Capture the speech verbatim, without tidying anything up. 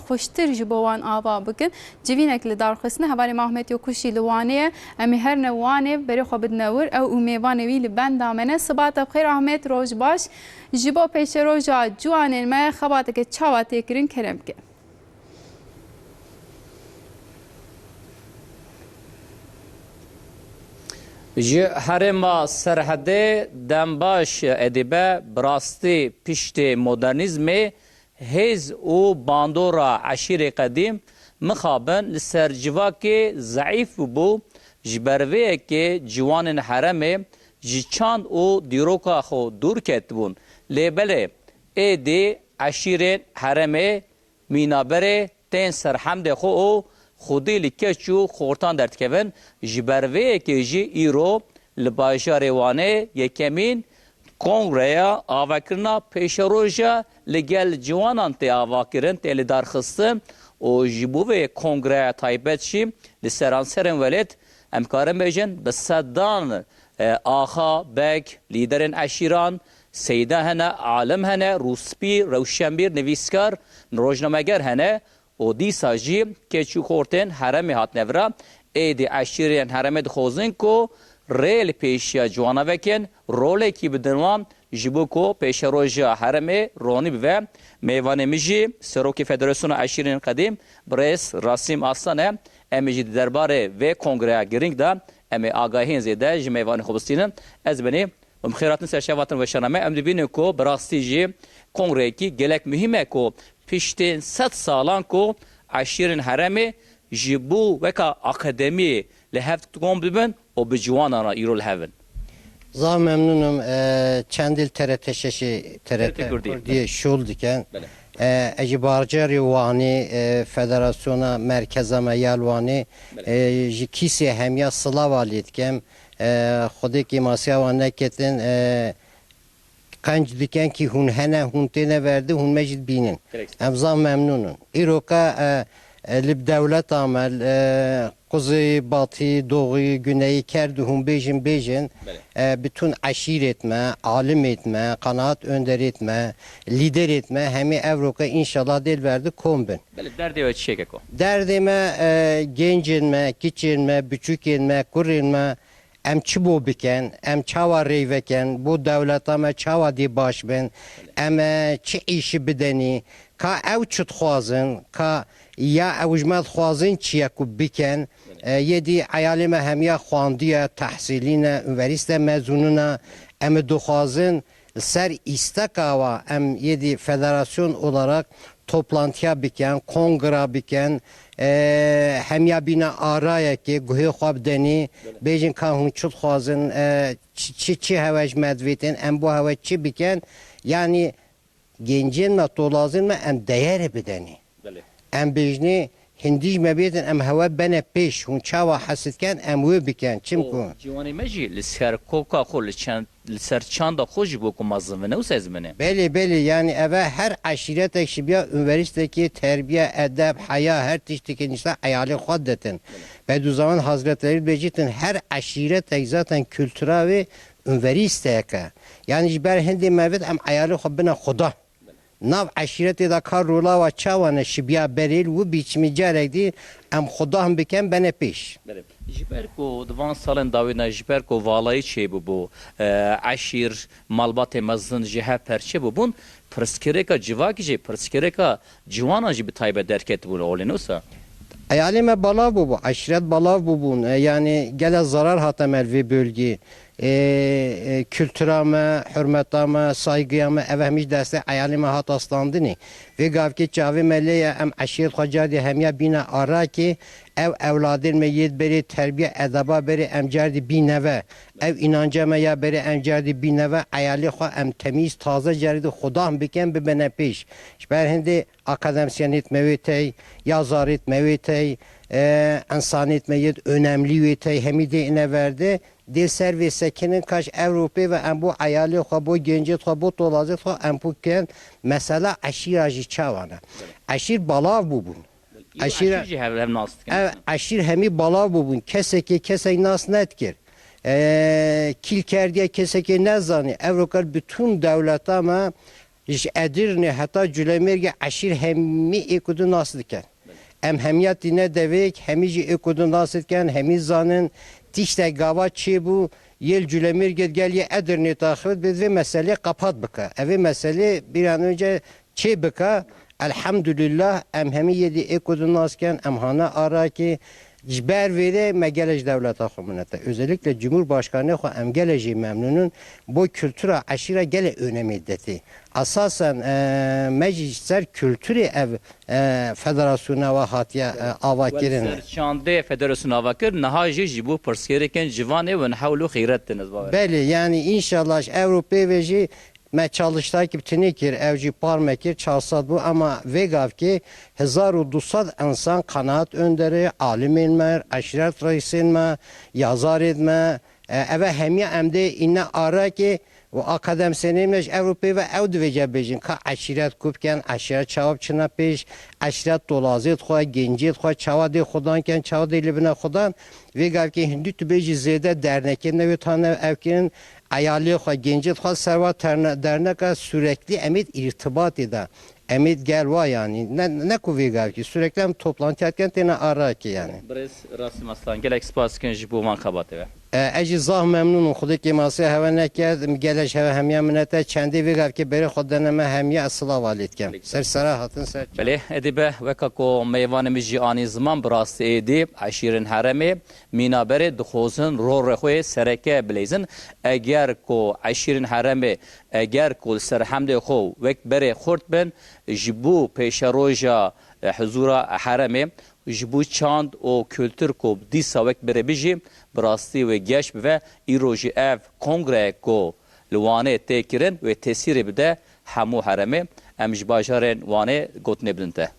xweştir ji bo wan ava bikin. Civînek li dar xistine, hevalê me Ahmet Yokuşî li Wanê ye. Em ê herne Wanê, berê xwe bidine wir. Ew û mêvanê wî li benda me ne. Sibata bi xêr Ahmet, roj baş. Ji bo pêşeroja ciwanên me xebateke çawa tê kirin, kerem ke. Ji herêma Serhedê dembaş ê dibe, bi rastî piştê modernîzmê hêz û bandora eşîrê qedîm mixabin li ser civakê zeîf bûbû, ji ber vê yekê ciwanên herêmê ji çand û dîroka xwe dûr ketibûn. Lê belê, êdî eşîrên herêmê mînaberê tên serhemdê xwe û xwedî li keç û xortan derdikevin. Ji ber vê yekê jî îro li bajarê Wanê yekemîn kongreya avakirina pêşeroja li gel ciwanan tê avakirin, tê lidarxistin û ji bo vê kongreya taybet jî li seranserên welêt em karin bêjin bi sedan, e, axa, beg, lîderên eşîran, seyda hene, alim hene, rûspî, rewşenbîr, nivîskar, rojnameger hene û dîsa jî keç û xortên herêmê hatine vira. Êdî eşîrên herêmê dixwazin ku rê li pêşiya ciwana vekin, rolekî bidin wan ji bo ku pêşeroja herêmê ronî bibe. Mêvanê min jî Serokê Federasyona Eşîrên Qedîm, birêz Rasîm Aslan e. Em ê jî di derbarê vê kongreya girîng de em ê agahiyên zêde ji mêvanê xwe bistînin. Ez benî û bi xêr hatin ser şevatin weşana me. Em dibînin ku bi rastî jî kongreyekî gelek muhîm e ku piştên sed salan ku eşîrên herêmê ji bo weka akademiyê li hev kom dibin û bi ciwanan re îro li hev in. Zaf memnûn im, e, çendî li T R T şeşê, T R T T R T Kurdî. Kurdiyê şûl dikin. Belê. E, ez ji bajarê Wanê, e, Federasyona Merkeza me ya li Wanê, Belê. E, ji kîsê hemiya silava lê dikim. E, Xwedê kêmasiya wan neketin, e, qenc dikin kî hûn hene, hûn têne verde, hûn me jî dibînin. Gerek. Em zaf memnûn in. Îroka, e, e, li dewleta me, e, quzê, batî, doğî, güneyî, kerdî hûn bêjin, bêjin. Belê. E, bütün eşîret me, alimêt me, qanaat önderêt me, lîderêt me, hemî evroka înşallah dê li verde kom bin. Belê, derdê we çi yek e ku? Derdê me, e, gencên me, kiçên me, biçûkên me, kurên me, em çi bo bikin, em çawa rêy vekin, bo dewleta me çawa dê baş bin, em, e, çi îşî bidenî, ka ew çi dixwazin, ka ya ew ji me dixwazin çi ye ku bikin. E, yê dî eyalê me hemiya xwandiye, tehsîlî ne, unverîste mezûnî ne, em ê dixwazin li ser îsteka wa em yê dî federasyon olarak toplantiya bikin, kongra bikin, e, hemiya bîne arayekê, guhê xwe bidenî, bêjin ka hûn çi dixwazin, e, çi, çi, çi hewe ji me divêtin, em bo hewe çi bikin, yanî gencên me, tolazên me em deyerê bidenî. Belê. Em bêjinê hindî ji me bêtin, em hewe bene pêş, hûn çawa hez dikin, em wê bikin. Çimku O ciwanê me jî li ser koka xwe, li çend, li ser çanda xwe ji bo ku mezin bine û sez bine. Belê, belê, yanî eve her eşîretek şibiya unverîstekê, terbiye, edeb, heya, her tiştekê nişta eyalê xwe ditin. Bedûzaman Hazretleri bêjîtin, her eşîretek zaten kultura wê unverîstek e. Yanî ji ber hindê me vit em eyalê xwe bine xuda. Nav eşîretê de ka rola wa çawa ne şibiya berê li wî biçimî carek dî em xudan bikin bene pêş. Belê. Ji ber ku di van salên dawî de ji ber ku valayî çêbûbû, e, eşîr, malbatê mezin ji hev perçe bûbûn, pirsgirêka civakî jî, pirsgirêka ciwanan jî bi taybet derketibûn, olê ne wisa? Eyalê me balav bûbû, eşîret balav bûbûn. E, yanî gele zarar hate me li vê bölgê. E, e, kultura me, hurmeta me, saygıya me, ev hemî ji destê eyalê me hate standinê. Vê gavkê çavê me lê ye, em eşîret xwe cardî hemiya bîne arakê, ew ewladên me yê berê terbiye edeba berê em cardî bîne ve. Ew înanca me ya berê em cardî bîne ve, eyalê xwe em temîz, taze cardî xudan bikin, bibine pêş. Ji ber hindê akademsyenêt me wê tey, yazarêt me wê tey, e, insanêt me yêt önemlî wê tey, hemî dê ine verde, dê ser vê sekinin kaş Ewropê ve em bo eyalê xwe, bo gencêt xwe, bo tolazêt xwe em pûk ken. Mesela eşîra jî çawa ne? Eşîr balav bûbûn. Yo, eşîra eşîr jî hev, hev nas dikin. Ev eşîr hemî balav bûbûn. Kesekê kesek nas nedikir. E, kîl kerdiye kesekê nezanî. Ewroka bütün dewleta me Ji Edirne heta Culemêrgê eşîr hemî ê ku din nas dikin. Em hemiya tîne devêk, hemî jî ê ku din nas dikin, hemî zanin tiştek gava çêbû, yê li Culemêrgê digel yê Edirne taxivit bê vê meselê qepat bike. Ev ê meselê bir an önce çê bike. Elhamdülillah, em hemî yê dî ê ku din nas dikin, em hane arakê. Ji ber vêrê me gele ji dewleta xwe minete. Özellikle Cumhurbaşkanê xwe em gele jî memnûn in. Bo kultura eşîra gele önemê detê. Esasen, e, me jî ji ser kulturê ev, e, federasyona we hatiye, e, ava Wel, kirin. Ser çandê federasyona ava kir, niha jî ji bo pirsgirêkên civanê win hewl û xîret din, ez bawer. Belê, yani înşallah ji Ewropê ve jî me çalıştayekî bi tinê kir, ew jî par me kir, çar sed bû, ama vê gavkê hezar û du sed insan, qenaat önderê, alimên me, eşîret reisên me, yazarên me, e, eve hemiya em dê îne arakê û akademsyenên me ji Ewropê ve ew divêje bêjin ka eşîret ku bikin, eşîret çawa biçine pêş, eşîret tolazê xwe, gencê xwe çawa dê xudan ken, çawa dê li bine xudan. Vê gavkê hindî tu bêjî zêde dernekê newê tane ev kirin, eyalê xwe, gencê xwe serva terne-, derneka sürekli em ê îrtibatê de. Em ê gel wa yani. Ne, ne ku vê gavkê sürekli em toplantı dikin têne arakê yani. Birêz Rasim Aslan, gelek spas dikin ji bo van xebatê ve. E, ez jî zaf memnûn im. Xwedê kêmasê heve neket. Em gele ji heve hemiya minete. Çendê vê gavkê berê xwe dene me hemiya, ez silava lê dikim. Ser sera hatin ser. Belê, êdî be, weka ku mêvanê min jî anî ziman, bi rastî êdî eşîrên herêmê mîna berê dixwazin rolê xwe sereke bileyzin. Eger ku eşîrên herêmê, eger ku li ser hemdê xwe wek berê xurt bin, ji bo pêşeroja, e, huzura herêmê, ji bo çand û kultur ku dîsa wek berê bijî, bi rastî wê geş bive. Îro jî ev kongreyek ku li Wanê tê kirin, wê tesîrê bide hemû herêmê. Em ji bajarên Wanê gotinê bidin te.